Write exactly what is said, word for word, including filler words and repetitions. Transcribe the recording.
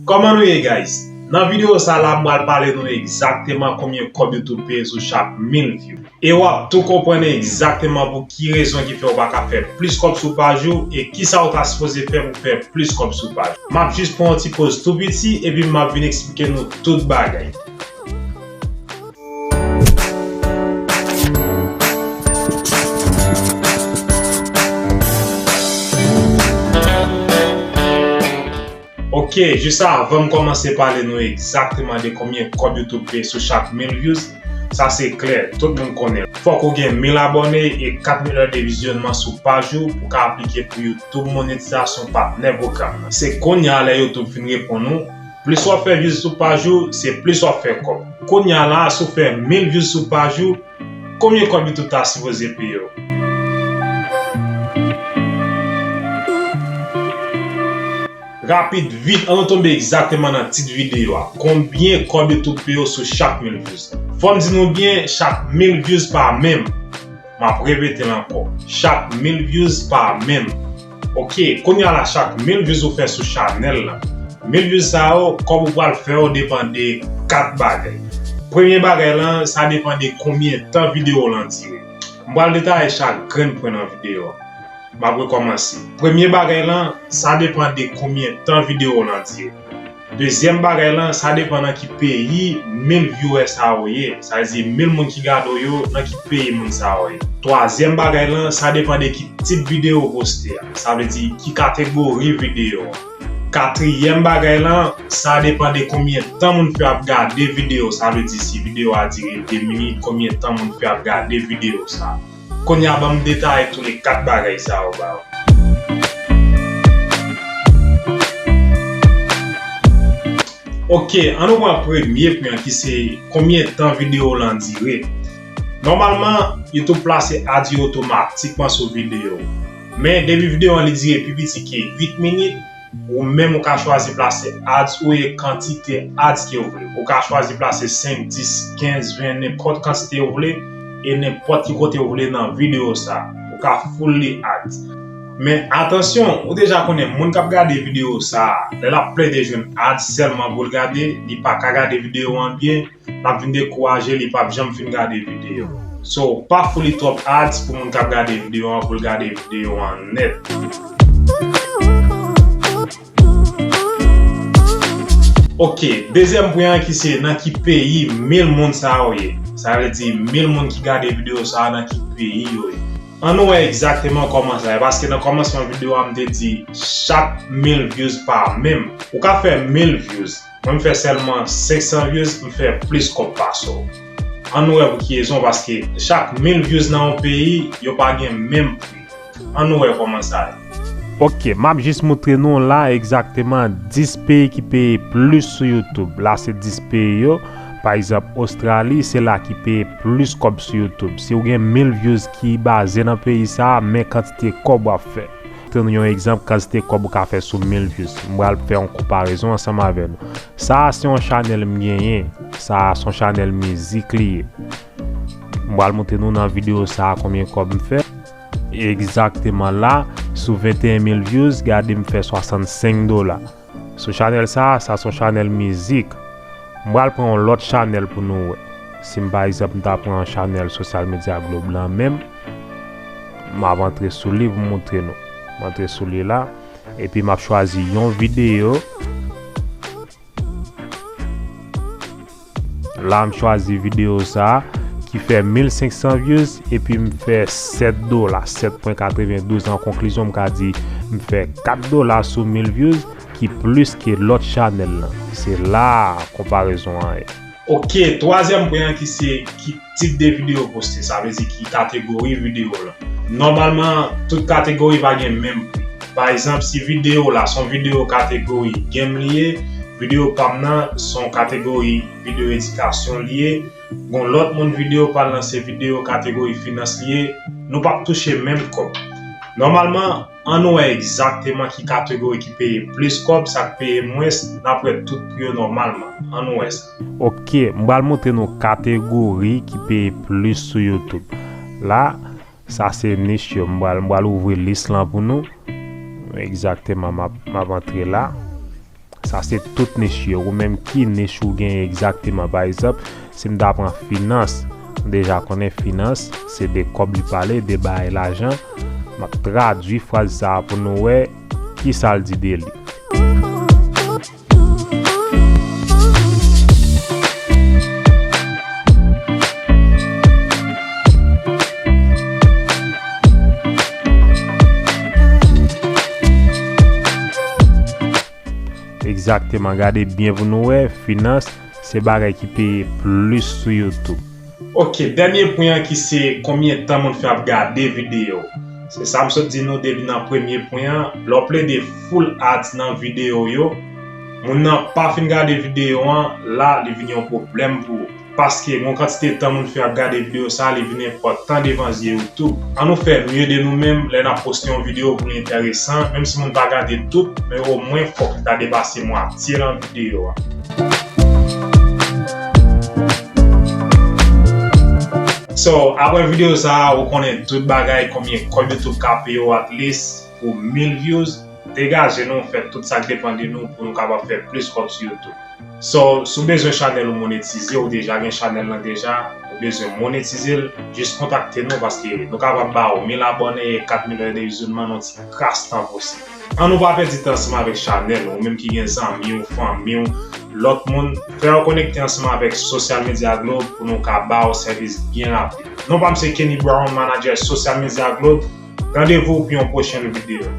Kòman nou ye, guys? Nan videyo sa la, m pral pale nou egzakteman konbyen kòb YouTube peye sou chak mil view. E w ap tou konprann egzakteman pou ki rezon ki fè w pa ka fè plis kòb sou paj ou e kisa w ta sipoze fè pou fè plis kòb sou paj ou. M ap jis pran yon ti poz tou piti epi m ap vin eksplike nou tout bagay. Ok, jis avan m kòmanse pale nou egzakteman de konbyen kòb YouTube peye sou chak mil views, sa se klè, tout moun konnen. Fòk ou gen mil abòne e kat milyon de vizyònman sou paj ou pou w ka aplike pou YouTube monetizasyon patnè pwogram nan. Se kounye a lè YouTube fin reponn ou, plis w ap fè views sou paj ou, se plis w ap fè kòb. Kounye a la, si w fè mil views sou paj ou, konbyen kòb YouTube ta sipoze peye w? Rapid, vit, ann nou tonbe egzakteman nan tit videyo a. Konbyen kòb YouTube peye w sou chak mil views? Fò m di nou byen, chak mil views pa menm. M ap repete l ankò. Chak mil views pa menm. Ok, kounye a la, chak mil views ou fè sou chanèl la, mil views sa yo, kòb ou pral fè yo depann de kat bagay. Premye bagay lan, sa depann de konbyen tan videyo w lan dire. M pral detaye chak grenn pwen nan videyo a. M ap rekòmanse. Premye bagay lan, sa depann de konbyen tan videyo w lan dire. Dezyèm bagay lan, sa depann nan ki peyi mil viewer sa yo ye. Sa vle di mil moun ki gade w yo, nan ki peyi moun sa yo ye. Twazyèm bagay lan, sa depann de ki tip videyo w poste a. Sa vle di ki kategori videyo an. Katriyèm bagay lan, sa depann de konbyen tan moun fè ap gade videyo. Sa vle di si videyo a dire de minit, konbyen tan moun fè ap gade videyo sa. Kounye a ban m detaye tou le kat bagay sa yo ba ou. Ok, ann nou pran premye pwen an ki se konbyen tan videyo w lan dire. Nòmalman, YouTube plase ads yo otomatikman sou videyo w. Men depi videyo an li dire pi piti ke uit minit, ou menm ou ka chwazi plase ads ou e kantite ads ke w vle. Ou ka chwazi plase senk, dis, kenz, ven, nenpòt kantite w vle e nenpòt ki kote w vle nan videyo sa. Ou ka full li ads. Men atansyon, ou deja konnen moun k ap gade videyo sa, lè l ap plede jwenn ads sèlman pou l gade, li pa ka gade videyo an byen, l ap vin dekouraje, li p ap janm fin gade videyo. So, pa full li twòp ads pou moun k ap gade videyo an, pou l gade videyo an nèt. Ok, dezyèm pwen an ki se nan ki peyi mil moun sa yo ye. Sa vle di mil moun ki gade videyo sa nan ki peyi yo ye. Ann nou wè egzakteman kòman sa ye, paske nan kòmansman videyo a m te di chak mil views pa menm. Ou ka fè mil views, mwen m fè sèlman senk san views, m fè plis kòb pase w. Ann nou wè pou ki rezon, paske chak mil views nan yon peyi, yo pa gen menm pri. Ann nou wè kòman sa ye. Ok, m ap jis moutre nou la egzakteman dis peyi ki peye plis sou YouTube. La se dis peyi yo. Pa egzanp, Ostrali, se la ki peye plis kòb sou YouTube. Si w gen mil views ki baze nan peyi sa a, men kantite kòb w ap fè. Montre nou yon egzanp kantite kòb ou ka fè sou mil views. M pral fè yon konparezon ansanm avè nou. Sa a se yon chanèl m genyen. Sa a se yon chanèl mizik li ye. M pral montre nou nan videyo sa a konbyen kòb m fè. Egzakteman la, sou venteyen mil views, gade m fè swasannsenk dola. Sou chanèl sa a, sa se yon chanèl mizik. M pral pran yon lòt chanèl pou nou wè. Si m, pa egzanp, m ta pran chanèl sosyal medya Globe lan menm, m ap antre sou li pou m montre nou. M antre sou li la, epi m ap chwazi yon videyo. La, m chwazi videyo sa a ki fè mil senk san views epi m fè sèt dola, sèt pwen katrevendouz. An konklizyon, m ka di m fè kat dola sou mil views, ki plis ke lòt chanèl lan. Se la konparezon an ye. Ok, twazyèm pwen an ki se ki tip de videyo w poste, sa vle di ki kategori videyo w lan. Nòmalman, tout kategori pa gen menm pri. Pa egzanp, si videyo w la se yon videyo kategori game li ye, videyo pa m nan se yon kategori videyo edikasyon li ye, gon lòt moun videyo pa l lan se videyo kategori finans li ye, nou p ap touche menm kòb. Nòmalman, ann nou wè egzakteman ki kategori ki peye plis kòb, sa k peye mwens, n ap wè tout pri yo nòmalman. Ann nou wè sa. Ok, m pral montre nou kategori ki peye plis sou YouTube. La, sa se nich yo. M pral, m pral ouvri lis lan pou nou. Egzakteman, m ap, m ap antre la. Sa se tout nich yo. Ou menm, ki nich ou genyen egzakteman? Pa egzanp, si m ta pran finans, nou deja konnen finans, se de kòb li pale, de bagay lajan. M ap tradui fraz sa a pou nou wè kisa l di de li. Egzakteman, gade byen pou nou wè, finans se bagay ki peye plis sou YouTube. Ok, dènye pwen an ki se konbyen tan moun fè ap gade videyo. Se sa m sot di nou depi nan premye pwen an, lè w plede full ads nan videyo yo, moun nan pa fin gade videyo an, la li vin yon pwoblèm pou ou. Paske gen yon kantite tan moun fè ap gade videyo sa, li vin enpòtan devan zye YouTube. Ann nou fè mye de nou menm lè n ap poste yon videyo pou li enteresan, menm si moun pa gade tout, men omwen fòk li ta depase mwatye nan videyo a. So, apre videyo sa a, ou konnen tout bagay, konbyen kòb YouTube ka peye w at least pou mil views. Degaje nou, fè tout sa k depann de nou pou nou kapab fè plis kòb sou YouTube. So, si w bezwen chanèl ou monetize, ou deja gen chanèl lan deja, ou bezwen monetize l, jis kontakte nou paske nou kapab ba w mil abòne e kat mil è de vizyonnen nan yon ti kras tan posib. Ann nou pa pèdi tan ansanm avèk chanèl, ou menm ki gen zanmi w, fanmi w, lòt moun, fè yo konekte ansanm avèk Social Media Globe pou nou ka ba w sèvis byen rapid. Non pa m se Kenny Brown, manadjè Social Media Globe. Randevou pou yon pwochèn videyo.